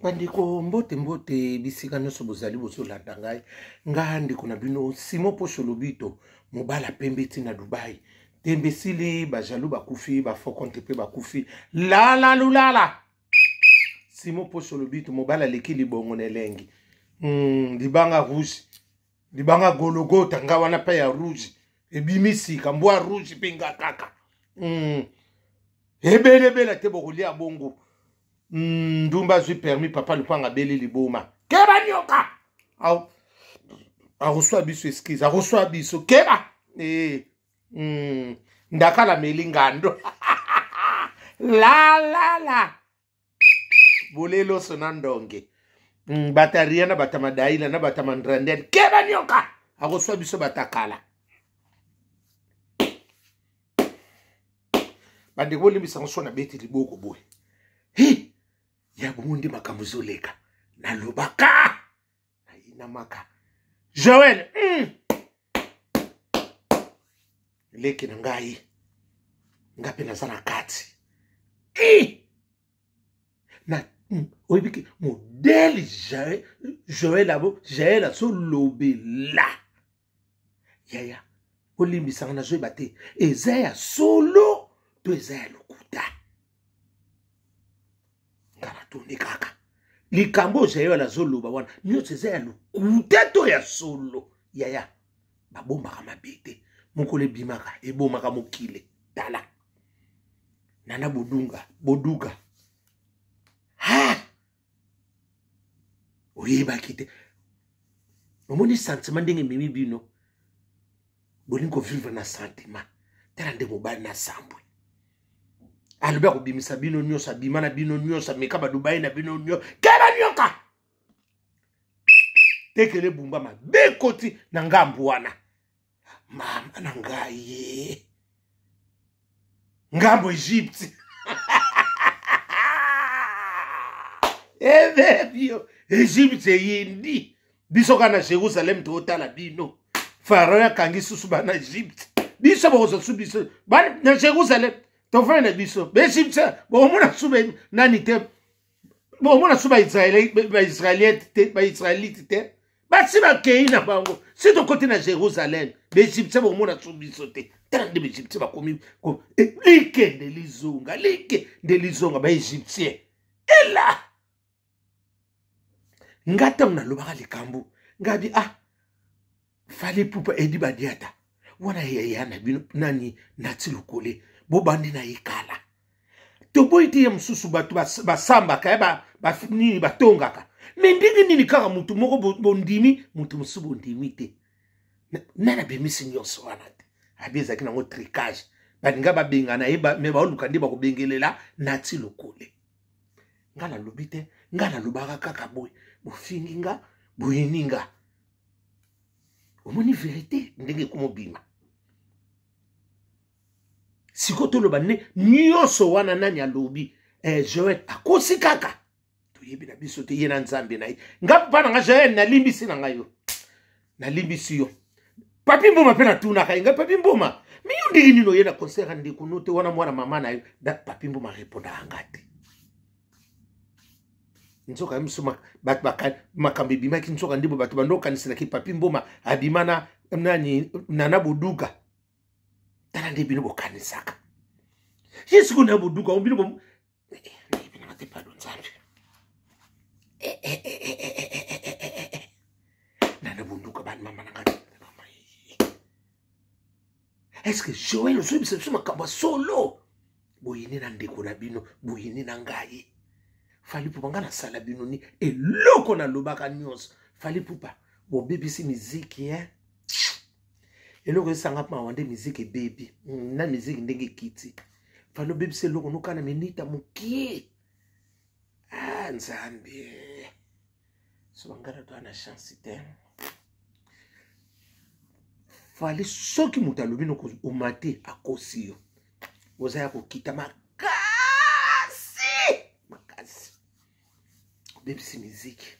Bandeko, mbote mbote bisika nyonso bozali bozolanda ngai. Nga ndeko na bino Simon Posho Lobito, mobala pembe ti na Dubai. Tembe esili, bajalou bakufi, bafokonte mpe bakufi. Lala lulala. Simon Posho Lobito, mobala aleki libongo na elengi. Libanga rouge, libanga gologota, nga wana pe ya rouge. Ebimi sika, mbwa rouge mpe nga kaka. Ebelebela te bokolia bongo. Ndumba azwi permis, papa lupanga abeli liboma. Keba nyoka! Akoswa biso excuse, akoswa biso. Keba! Ndakala meli ngando. La la la. Bolelo sona ndonge. Bataria na bata madaila na bata mandrandel. Keba nyoka! Akoswa biso batakala. Bandeko bolimbisa ngo so na beti liboko boye. Hi! Ya bongo nde makambo ezoleka. Nalobaka! Nayinamaka. Joël! Leki na ngai. Nga mpe naza na kati. Na, oyebi ke modèle Joël, Joël abo, Joël azolobela. Yaya, olimbisanga nazoyeba te. Eza ya solo to eza ya lokuta? Nga natuni kaka. Likambo Joël azoloba wana nyonso eza ya lokuta to ya solo? Yaya, babombaka mabe te. Mokolo ebimaka, ebomaka mokili. Tala. Nana Bodunga, Boduga. Ha! Oyebaki te. Omoni sentiment ndenge ememi bino. Bolingi kovivre na sentiment. Tala nde mobali na sambwe. Alobi akobimisa bino nyonso, abima na bino nyonso, ameka ba Dubai na bino nyonso. Keba nyoka! Tekele bumba mabe koti na ngambu wana. Mama na ngai. Ngambo Egypte. Ebebio Egypte eyindi. Biso kaka na Jérusalem totala bino. Pharaon akangi susu bana Egypte. Biso bokozwa su biso bana na Jérusalem tovanda na biso. Ba Égyptien bokomona su nani te. Bokomona su ba Israélite te, ba Israélite te. Basi bakei na bango. Si tokoti na Jérusalem, ba Égyptien bokomona su biso te. Tala nde ba Égyptien bakomi ko, likende lizonga, likende lizonga ba Égyptien. Ela! Nga ntango nalobaka likambo, nga bi, ah, Fally Ipupa Edi Badiata, wana ya na bino nani Nati Lokole, bobandi na ye kala. Toboyi te ye mosusu bato basambaka ya nini batongaka. Me ndenge nini kaka motu moko bondimi, motu mosusu bondimi te. Nani abimisi nyonso wana te? Abi ezalaki nango tricage. Balinga babengana ye, me baoluka nde bakobengelela Nati Lokole. Nga nalobi te, nga nalobaka kaka boye. Bofingi nga, boyini nga. Omoni vérité ndenge ekomobima. Sikoyo toloba ne nyonso wana nani alobi? Joël akosi kaka. Toyebi na biso te, ye na Nzambe na ye. Nga papa na nga Joël, nalimbisi na ngai yo. Nalimbisi yo. Papi Mboma mpe natunaka ye, ngai Papi Mboma, mi yo ndenge nini oye na concert ya ndeko no te wana mwana mama na yo? Da, Papi Mboma répondaka nga te. Nzoka ya miso bato makambo ebimaki nzoka ndebo bato bando okaniselaki Papi Mboma abima na nani Nana Boduga. Tala nde bino bokanisaka. Ye sikoyo na Boduga, bino bo-, nayebi nanga te, pardon Nzambe. Nana Boduga, bana mama na ngai. Est-ce que Joël ozoyebisa biso makambo ya solo? Boyini na ndeko na bino, boyini na ngai. Fally Ipupa, nga nasala bino ni eloko nalobaka nyonso. Fally Ipupa, bobebisi miziki, hein? Eloko esanga mawa nde miziki ebebi. Na miziki ndenge ekiti. Fally obebisi eloko noka na minita mokie. Ah, Nzambe. So bangana to na chance te. Fally soki moto alobi noko omate akosi yo. Oza ya kokita makasi. Makasi. Obebisi miziki.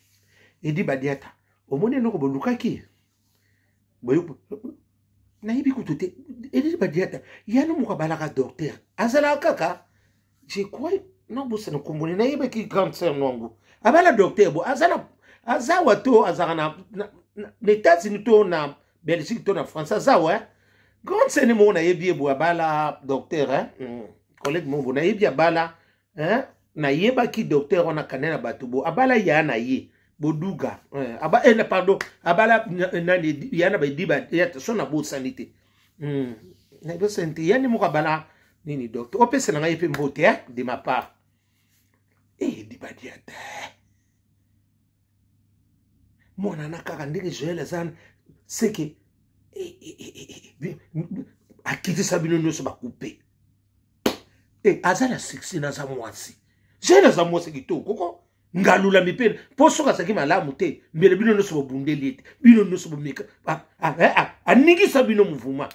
Edi Badiata, omoni eloko bolukaki? Boyo nayebi kutu te. Edi Badiata, yana moko abalaka docteur. Azalaka kaka, je crois, nabosana kombone, nayebaki grande sœur nwango. Abala docteur bo aza na aza wa to azaka na, na, na, na États-Unis to na Belgique to na France aza wa. Grande scène moko nayebi ye boye abala docteur hein? Collègue moko boye nayebi abala hein? Nayebaki docteur wana kane na bato bo abala ya na ye boduga eh, aba, eh, pardon abala nani ya na bediba ya so nabosani te nabosani te yani moko abala nini docteur opesela ngai mpe mbote eh, de ma part eh, dibadia te mwana na kaka ndenge joel aza seke eh, eh, eh, eh, akitisa bino nyonso bakupe eh, aza na succès naza mwasi joel aza mwasi kitoko koko ngalula mpe mpo soki azalaki malamu te mbele bino nyonso bobundeli ete bino nyonso bomeka aningisa bino mouvement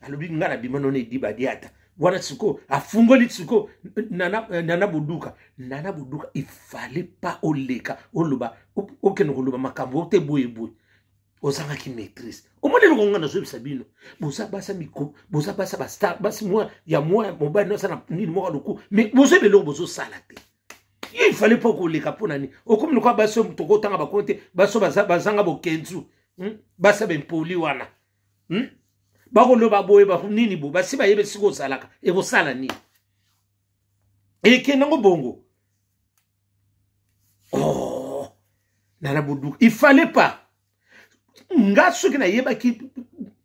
alobi nga na bima nono ediba diata wana sikoyo afungoli sikoyo nana, nana boduka nana boduka ifale pa oleka oloba okende koloba makambo te boye boye ozangaki maîtrise omoni eloko nga nazoyebisa bino boza basa miko boza basa bastar basi mwa ya mwa mobali no aza na nini moko loku mais bozoyeba eloko bozosala te ye ifale mpo koleka mpo na nini okomi lokola basi oyo tokotanga bakoni te basi oyo bazanga bokenzu Basi ya bempoli wana Bakoloba boye nini bo basi bayebi esika ozalaka ekosala nini ekende yango bongo oh, nana boduka il fallait pas nga soki nayebaki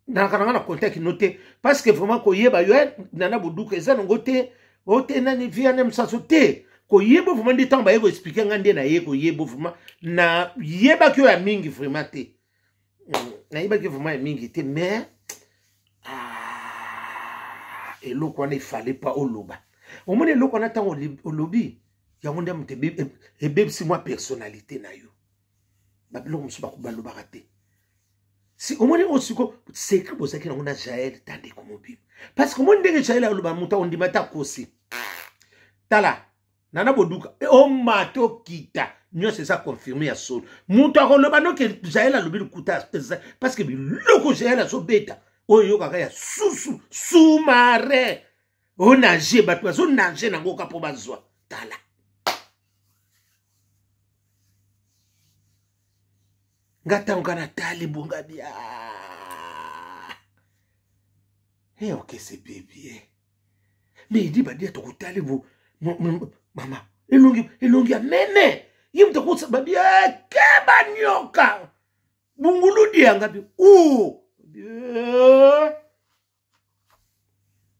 nalaka nanga na contact no te parce que vraiment koyeba yo eh, nana boduka eza nango te o te nani viane mosaso te koyeba vraiment nde ntango baye koexplike nga nde naye koyeba vraiment nayebaki oyo ya mingi vraiment te nayebaki vraiment ya mingi te mais ah, eloko wana efale pa oloba omoni eloko wana ntango olobi yango nde moto ebebisi mwa personnalité na yo babiloko mosusu balobaka te si omoni oyo siko secret bozalaki nango na jael ta ndeko mobima parce que omoni ndenge jael aloba moto akondima te akosi tala nana boduka e, omata okita nyonso eza confirme ya solo moto akoloba noke jael alobi lokuta parce que biloko jael azobeta oyo oyokaka ya susu sous-marin onage bato bazonage nango ka mpo bazwa tala nga ntango nga natali bonga bia e eh, okese bebi e eh. me edi badia tokotali bo mama elongi elongi ya meme ye moto akosa babi eh, keba nyoka bunguludi yanga bi u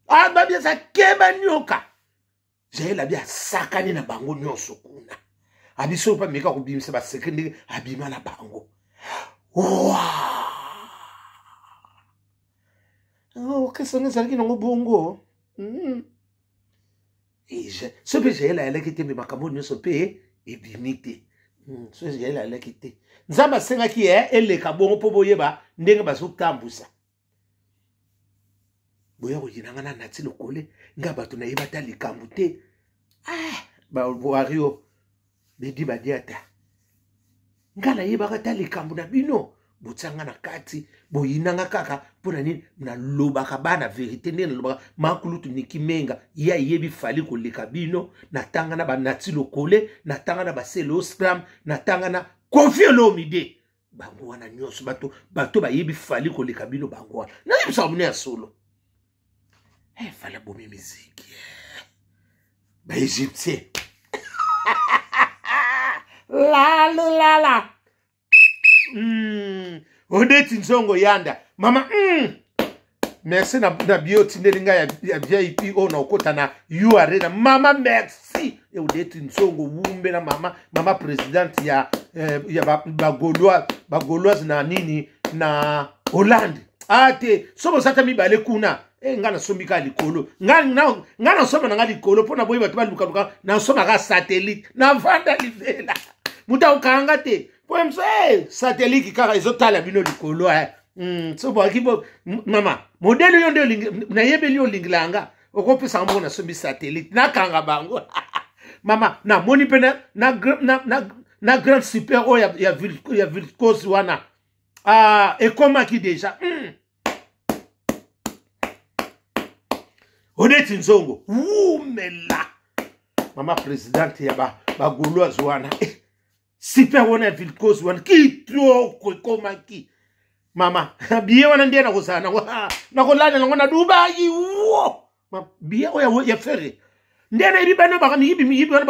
ah, babi eza keba nyoka jael abi asakani na bango nyonso kuna abi soki mpe ameka kobimisa basekre ndenge abima na bango wa orchestre ngo ezalaki nango bongo So mpe jael ayalaki te me makambo nyonso mpe ebimi te So jael ayalaki te nzambe asengaki ye eleka bongo mpo boyeba ndenge bazotambusa boya koyina nga na nati lokole nga bato nayeba ata likambo te ah, bawario bedi badiata nga nayebaka ata likambo na bino botia nga na kati boyina nga kaka mpo na nini nalobaka bana verite nde nalobaka makulutu niki menga ye ayebi fali koleka bino natanga na banati lokole natanga na basele oscram natanga na kofi olomide bango wana nyonso bato bato bayebi fali koleka bino bango wana nayebisaka bino ya solo hey, eh, fali abomi miziki eh. Baégyptien lalulala odeti nzongo yanda mama Merci na bio otindeli ngai ya vip oyo na okota na u arena mama merci eodeti nzongo wumbe na mama mama présidente ya, ya bagauloise ba ba na nini na hollande a te so bozata mibale kuna e ngai nasombi kaka likolo ngai nasomba na ngai likolo mpo na boyi bato balukaluka nasomaka satellite navanda libela moto akokanga te po mso e satellite kaka ezotala bino likolo eh. So boaki bo mama modele yo nde olingi nayebeli yo olingila yanga okopesanga mbongo nasombi satellite nakanga bango mama namoni mpe na, na, na, na, na grand super oyo ya, ya, ya vilcos wana ah, ekomaki deja. Odeti nzongo wumela mama présidente ya bagauloise ba wana eh. Super wana ya vilcose wana kitoko ekomaki mama biye wana nde nakozala nango nakolanda nango na dubai wo biye oyo ya fere nde nayebi bana baka miyibi miyibi wana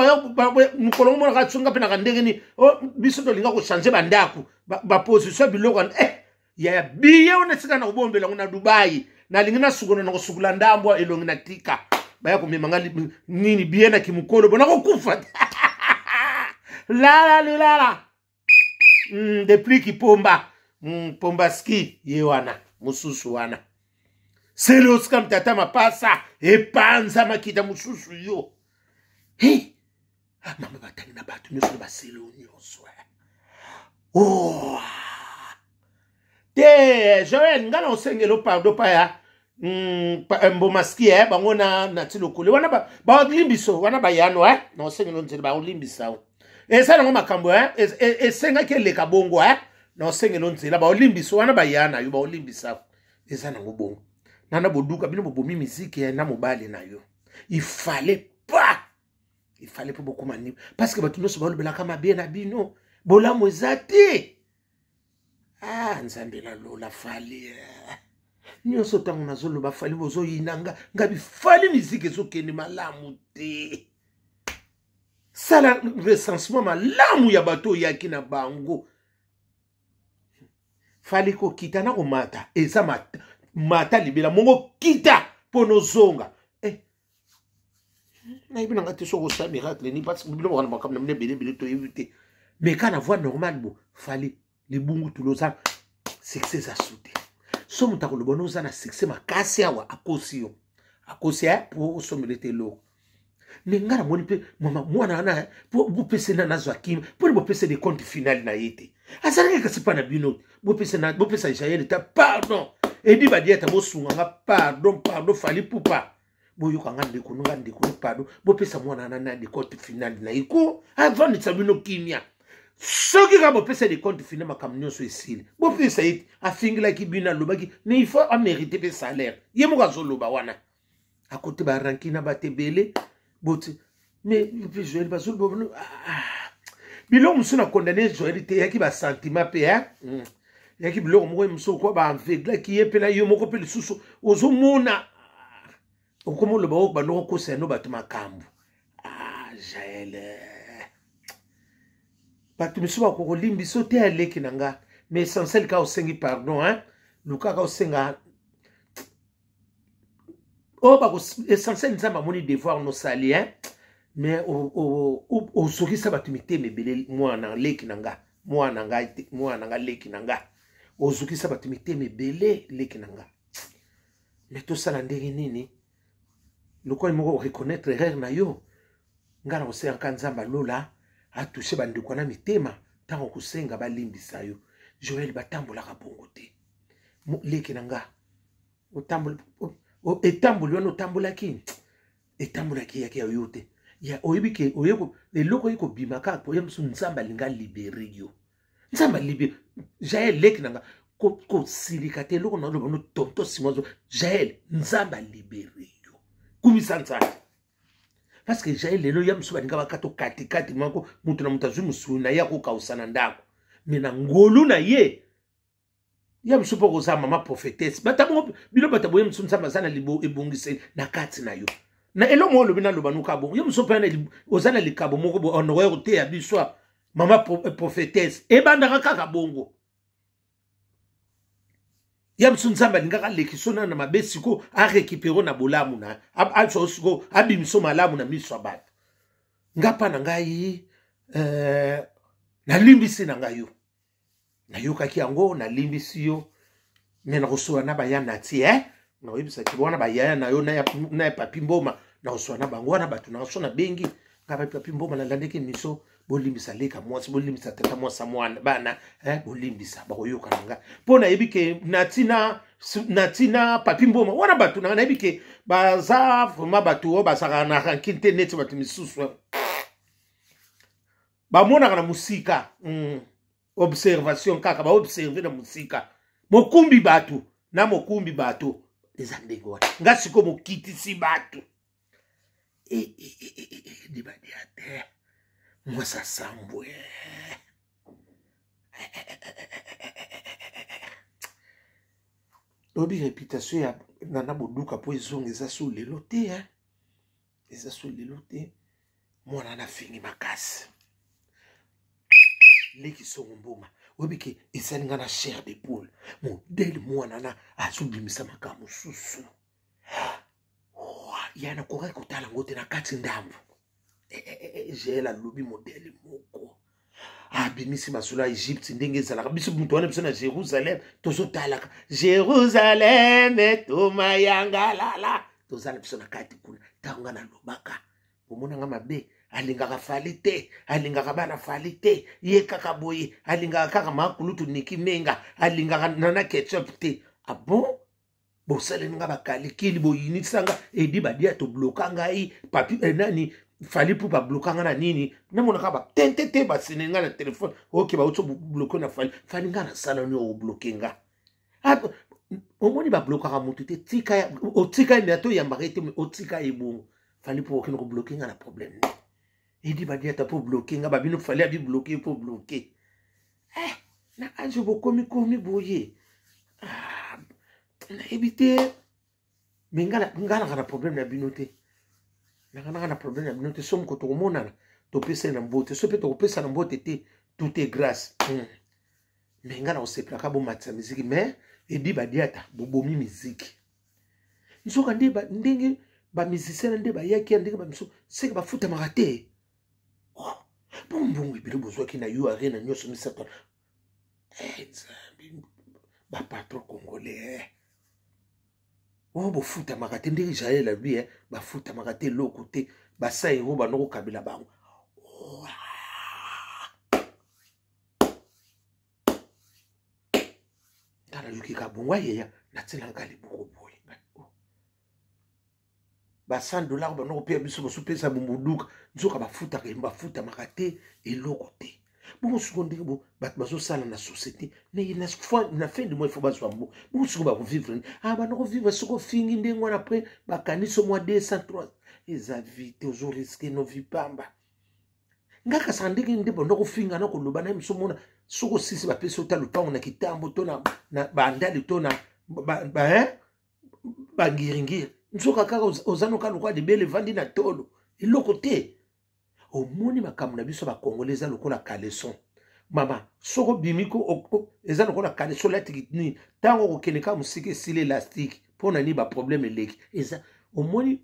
mokolo ngo monaka tsonga mpe naka ndenge nini oh, biso tolinga kochange bandako baposition ya biloko wana eh, yaya biye wana esika na kobombela yango na dubai nalingi nasukola na kosukula ndambo elongi na tika baya komema nga nini biye na kimokolo bo nakokufa lala lilala depuis kipomba pomba ski ye wana mosusu wana selosika mtata mapasa epanza makita mosusu yo hey! ah, mama batangi na bato nyonso na baselo nyonso eh. oh. te joel ngai na osengelo pardon pa ya eh, mbomaski eh, bango na na ti lokole wana balimbiso wana bayano eh, na osengelo nzela baolimbisa eza nango makambo eh, esengaki eleka bongo eh, na osengelo nzela baolimbiso wana baya na yo baolimbisa eza nango bongo nana boduka bino bobomi miziki eh, na mobali na yo il fallait pas il fallait mpo bokoma nini parce que bato nyonso balobelaka mabe na bino bolamu eza te ah nzambe na lola fali eh. nyonso ntango nazoloba fali bozoyina nga nga bifali miziki ezokende malamu te sala recensement malamu ya bato oyaki na bango fali kokita na komata eza mata, mata libela mongo kita mpo nozonga eh. Nayebi na nga te soki osala miracle ni parce biloko wana makambo na bino ebele ebele toyebi te mais ka na voie normale bo fali libungu tulu oza succès eza su te so moto akoloba no oza na succès makasi awa akosi yo akosi po osombela ete eloko me ngai namoni mpe mama mwana wana mpo bopese na nazwa kimia mpo ni bopese de compte final na ye te azalaki kasi mpa na bino bopesa jael ta pardon edi badiata bosunga nga pardon pardon fali pupa boyoka nga ndeko no nga ndeko no pardon bopesa mwana wana na decote final na ye ko avandisa bino kimia soki kaka bopesa decompte final makambo nyonso esili bopesa ye afingelaki bino alobaki mais il faut amérite mpe salaire ye moko azoloba wana akote baranki na bato ebele boti mais mpe joel bazoloba ah. biloko mosusu na condamne joel te eyaki basentiment mpe eyaki biloko moko mosusu kwa baenveglaki ye mpe na yo moko mpe lisusu ozomona okoma oloba oyo banda okokosa yano bato makambo ah, jael eh. Bato misusu bakokolimbiso te aleki na nga mais essentiel kaka osengi pardon hein? Lukaka osenga oyo bako essentiel nzambe amoni devoir nosali hein? Mais ozokisa bato mitema ebele mwana leki na nga mwana nga mwana nga leki na nga ozokisa bato mitema ebele leki na nga mais tosala ndenge nini lokola moko oreconnaitre erreur na yo ngai na kosengaka nzambe alola atouche bandeko na mitema ntango kosenga balimbisa yo joel batambolaka bongo te leki na nga etamboli wana otambolaki etambolaki eyaki ya yo te ya oyebi ke eloko oye kobima kaka po ye mosusu nzambe alinga libere yo nzambe alibere jael leki na nga kosilika te eloko na loba no tonto sima jael nzambe alibere yo kumisa nzambe parce que jael lelo ya mosusu balinga bakato katikati moko moto na moto azwi mosuni na ye akokausa na ndako me na ngolu na ye ya mosusu mpo koza mama prophetesse bata bongo bino bato boye mosusu nzambe aza na ebongiseli na kati na yo na eloko moko olobi naloba nuka bongo ye mosusu mpe oza na likabo moko bo onokoya koteya biso mama prophetesse ebandaka kaka bongo ya mosusu nzambe alingaka alekiso na na mabe siko arekipero na bolamu na azwa siko abimiso malamu na miso ya bato nga mpa na ngai eh, nalimbisi na ngai yo nayokaki yango nalimbisi yo me nakosola na baya nati e nakoyebisaki wana bayaya na yo na ya papi mboma nakosola na bango wana bato na so nabengi nga bapi papi mboma nalandaki miso bolimbisa leka mwasi bolimbisa tata mwasi mwana bana eh, bolimbisa bakoyoka na nga mpo nayebi ke natina natina papi mboma wana bato na nga nayebi ke baza vraiment bato oyo bazalaka na rankine te neti bato misusu bamonaka na mosika Observation kaka baobserve na mosika mokumbi bato na mokumbi bato eza ndenge wana nga sikoyo mokitisi bato e, e, e, e, e, dibadia te mwasi asambwe. Oyebi reputation ya Nana Boduka mpo ezonga eza so lelo te, hein? Eza so lelo te. Mwana nafingi makasi leki songo mboma, oyebi ke esali nga na chair de poule. Modele mwana na azobimisa makambo mosusu ya nakokaki kotala yango te na kati ndambo. Gl alobi modele moko abimisi masolo ya Egypte ndenge ezalaka. Biso moto wana, biso na Jérusalem tozotalaka Jérusalem etoma yangalala, toza na biso na kati kuna. Ntango nga nalobaka, omonanga mabe, alingaka Fally te, alingaka bana Fally te, ye kaka boye, alingaka kaka makulutu Niki Menga, alingaka Nana Ketchup te. Abon ah bosaleli nga bakalikili, boyinisa nga edi badia, tobloka ngai papi nani Fally mpo babloka nga na nini? Namonaka batente te, basene nga na telefone, oke bauti bloke na Fally. Fally, nga nasala nini obloke nga? Omoni, bablokaka motu te. Tika, otika ye, me ata oyambaka ye te, otika ye bongo. Fally mpo okende kobloke nga na problème ne edi badiata mpo bloke nga babino. Fally abi bloke mpo bloke na age bokomi komi boye. Ah, nayebi te, me nga nanga na problème na bino te, nanga nanga na problème na bino te. So moko tokomonana, topesa na mbote, so mpe tokopesa na mbote te, tout est grâce. Me nga na kosepelaka bomatisa miziki, mais edi badiata bobomi miziki. Nzoka nde ndenge bamusicien na nde bayaki ya ndenge bamisu seke bafutamaka te. Oh, mpo mbongo ebele bozwaki na U Arena nyonso misato. Nzambe, bapatron congolais oyo bofutamaka te ndenge Jael alobi, bafutamaka te, eloko te, basa yango bando kokabela bango. Oh, nga nayoki ka bongo ayeya natielanga libuko boye ba 100 dollar bando kopea biso, bosopesa bomboduka, nzoka bafutaka, bafutamaka te, eloko te. Bongo siko ndenge bato bazosala na société, mais na fin du mois il faut bazwa mbo. Bongo siko bakovivre, ah, bando kovivre soki ofingi ndenge wana, après bakanisi mwa 203 eza vie te, ozoriske no vie pamba. Nga kasaka ndenge nde bando kofinga na koloba na ye miso mona, soki osisi bapesi ota lopango na kitambo to na bandali to na bangiringiri, nzoka kaka oza noka lokola libele evandi na tolo, eloko te. Omoni makambo na biso bakongole eza lokola caleçon, mama. Soki obimi ko eza lokola caleçon olatiki nini, ntango okokende kaka mosika esili élastique. Mpo na nini baproblème eleki eza? Omoni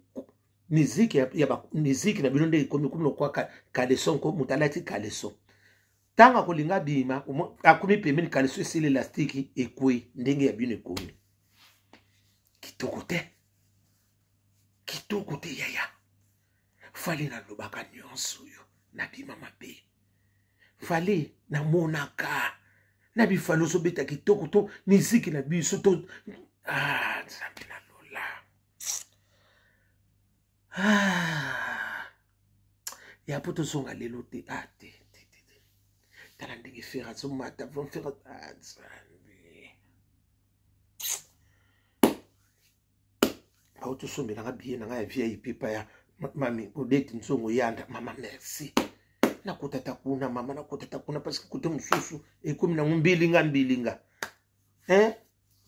miziki ya miziki na bino ndenge ekomi komi lokola caleçon, ko moto alati caleçon, ntango akolinga bima, akomi pembeni, caleçon esili élastique ekwei. Ndenge ya bino ekomi kitoko te, kitoko te yaya. Fally, nalobaka nyonso oyo nabima mabe. Fally, namonaka na bifali ozobeta kitoko to miziki na biso to. Ah, Nzambe na lola. Ah, ya po tozonga lelo te. Ah, te te te te, tala ndenge Ferre azomata, Ferre. Ah, Nzambe, autosombelanga billet na ngai ya VIP pa ya mami Odete Nzongo Yanda. Mama, merci. Nakotata kuna, mama, nakotata kuna, parce que kote mosusu ekomi nango mbilinga mbilinga, hein?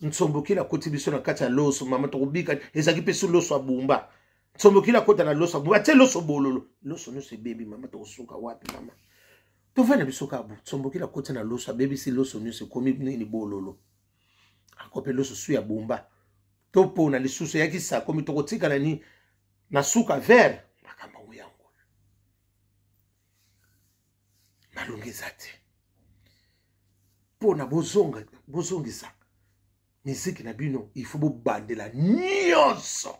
Nsombokili akoti biso na kati ya loso, mama, tokobika. Ezalaki mpe so loso abumba, nsombokili akota na loso abumba, atie loso bololo, loso nyonso ebebi. Mama, tokosuka wapi? Mama, tovanda biso kaka bo. Nsombokili akoti na loso, abebisi loso nyonso, ekomi nini? Bololo. Ako mpe loso su ya bumba, topona lisusu eyaki sakomi, tokotikala ni na suka vert. Makambo yango yango malongi eza te mpo na bozonga, bozongisa miziki na bino, il faut bobandela nyonso.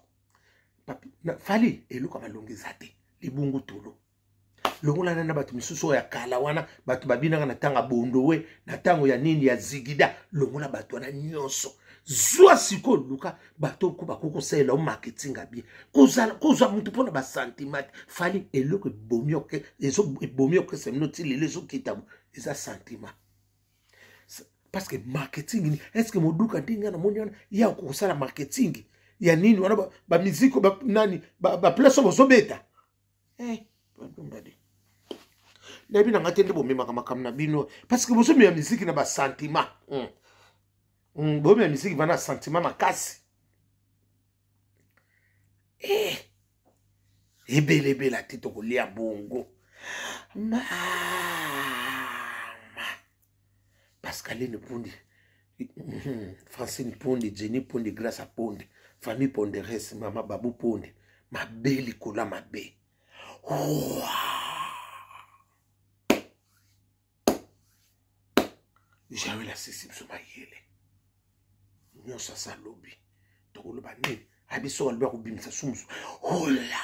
Fally, eloko ya malongi eza te, libungu tolo longolana na bato misusu oyo ya kala wana, bato babinaka na ntango ya Bondowe, na ntango ya nini, ya Zigida. Longola bato wana nyonso, zwa sikoyo, luka bato ko bakoki kosalela o marketing ya bien, kozwa motu mpona basentiment te. Fally, eloko ebomi orchestre bino ti lelo ezokita eza sentiment, parce que marketing ni est ce que moduka ndenge namoni wana ya kosala marketing ya nini wana, bamiziki nani, baplace oyo bozobeta. Badumbadi, nayebi na nga te nde bomemaka makambo na bino, parce que bozomema miziki na basentiment. Bomi ya miziki vana sentiment makasi eh ebele ebele te tokolia bongo mama. Pascaline Pundi, Francine Pundi, Jenny Pundi, Grace Pundi, famille Ponderes, mama Babu Pundi, mabe likolo ya mabe. Jael asisi biso mayele nyonso, asa alobi tokoloba nini? Abiso alobi akobimisa sumusu ola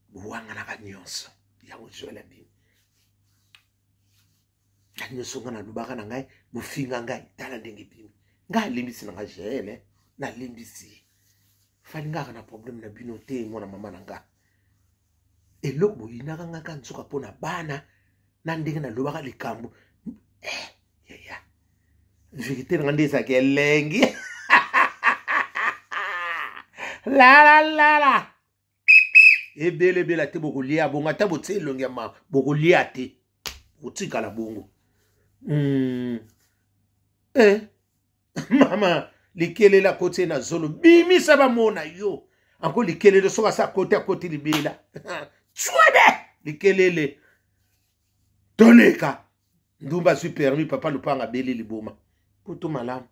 bowanganaka nyonso yango. Joel abimi na nyonso ngai nalobaka na ngai, bofinga ngai, tala ndenge ebimi. Ngai alimbisi na ngai Jael, eh? Nalimbisi Fally, ngaka na problème na bino te. Mwana mama na nga, eloko boyinaka nga ka nzoka mpo na bana na ndenge nalobaka likambo eh, yaya, vérité na nga nde ezalaka elengi lalalala. Ebele ebele te, bokolia bongo, ata botie elongi ya ma bokolia te, botikala bongo. Eh, mama likelele akoti ye na zolo, bimisa bamona yo anko likelele. Soki asa akoti, akoti libela tswebe likelele. Toleka ndumba azwi permis, papa lupanga abeli liboma putu malamu.